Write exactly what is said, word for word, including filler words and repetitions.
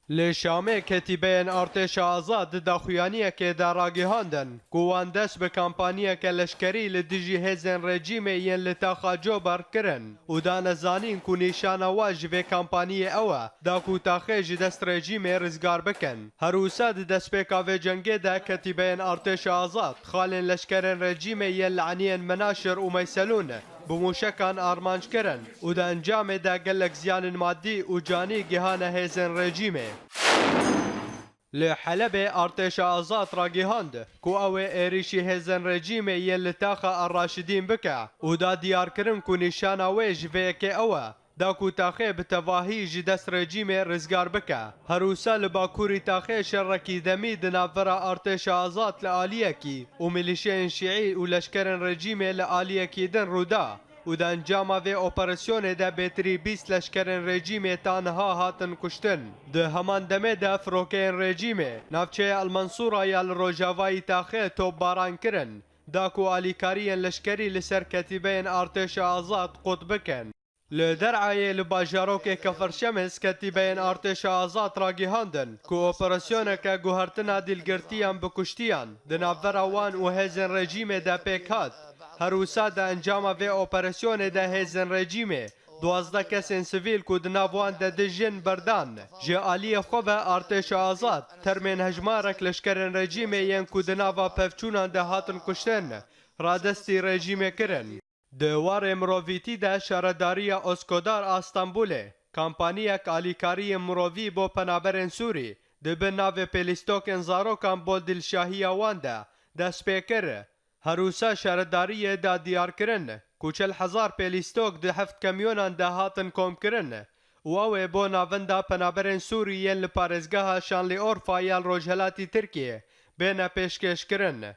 Li Şamê ketîbeyên Artêşa Azad di daxuyaniyekê de ragihandin ku wan dest bi kampaniyeke leşkerî li dijî hêzên rejîmê yên li taxa Cober kirin û dane zanîn ku nîşana wan ji vê kampaniyê ew e da ku taxê ji dest rejîmê rizgar bikin. Her wisa di destpêka vê cengê de ketîbeyên Artêşa Azad xalên leşkerên rejîmê yên li eniyên Menaşir û Meyselûn bi mûşekan armanc kirin û di encamê de gelek ziyanên madî û canî gihane hêzên rejîmê. Li Helebê Artêşa Azad ragihand ku ew ê êrîşî hêzên rejîmê yên li taxa Ar-Raşidîn bike û da diyarkirin ku nîşana wê ji vê yekê ew e da ku taxê bi tevahî ji dest rejîmê rizgar bike. Her wisa li bakurî taxê şerekî demî di navbera Artêşa Azad li aliyekî û milîşeyên şîî û leşkerên rejîmê li aliyekî din rû da û di encama vê operasyonê de bêtirî bîst leşkerên rejîmê ta niha hatin kuştin. Di heman demê de firokeyên rejîmê navçeya El Mensûra ya li rojavayî taxê topbaran kirin, da ku alîkariyên leşkerî li ser ketîbeyên Artêşa Azad qut bikin. Li Der'ayê li bajarokê Kefir Şems ketîbeyên Artêşa Azad ragihandin ku operasyoneke guhertina dîlgirtiyan bi kuştiyan di navbera wan û hêzên rejîmê de pêk hat. Her wisa di encama vê operasyonê de hêzên rejîmê duwazdeh kesên sivîl ku di nav wan de du jin berdan, ji aliyê xwe ve Artêşa Azad termên hejmarek leşkerên rejîmê yên ku di nava pevçûnan de hatin kuştin, radestî rejîmê kirin. Di warê mirovîtî de Şaredariya Oskadar a Stenbolê kampaniyek alîkariyên mirovî bo penaberên Sûrî di bin navê pêlîstokên zarokan bo dilşahiya wan de dest pê kir. Her wisa şaredariyê da diyarkirin ku çil hezar pêlîstok di heft kamyonan de hatin komkirin û ew ê bo navenda penaberên Sûrî yên li parêzgeha Şanliorfa ya li rojhelatî Tirkiyê bêne pêşkêşkirin.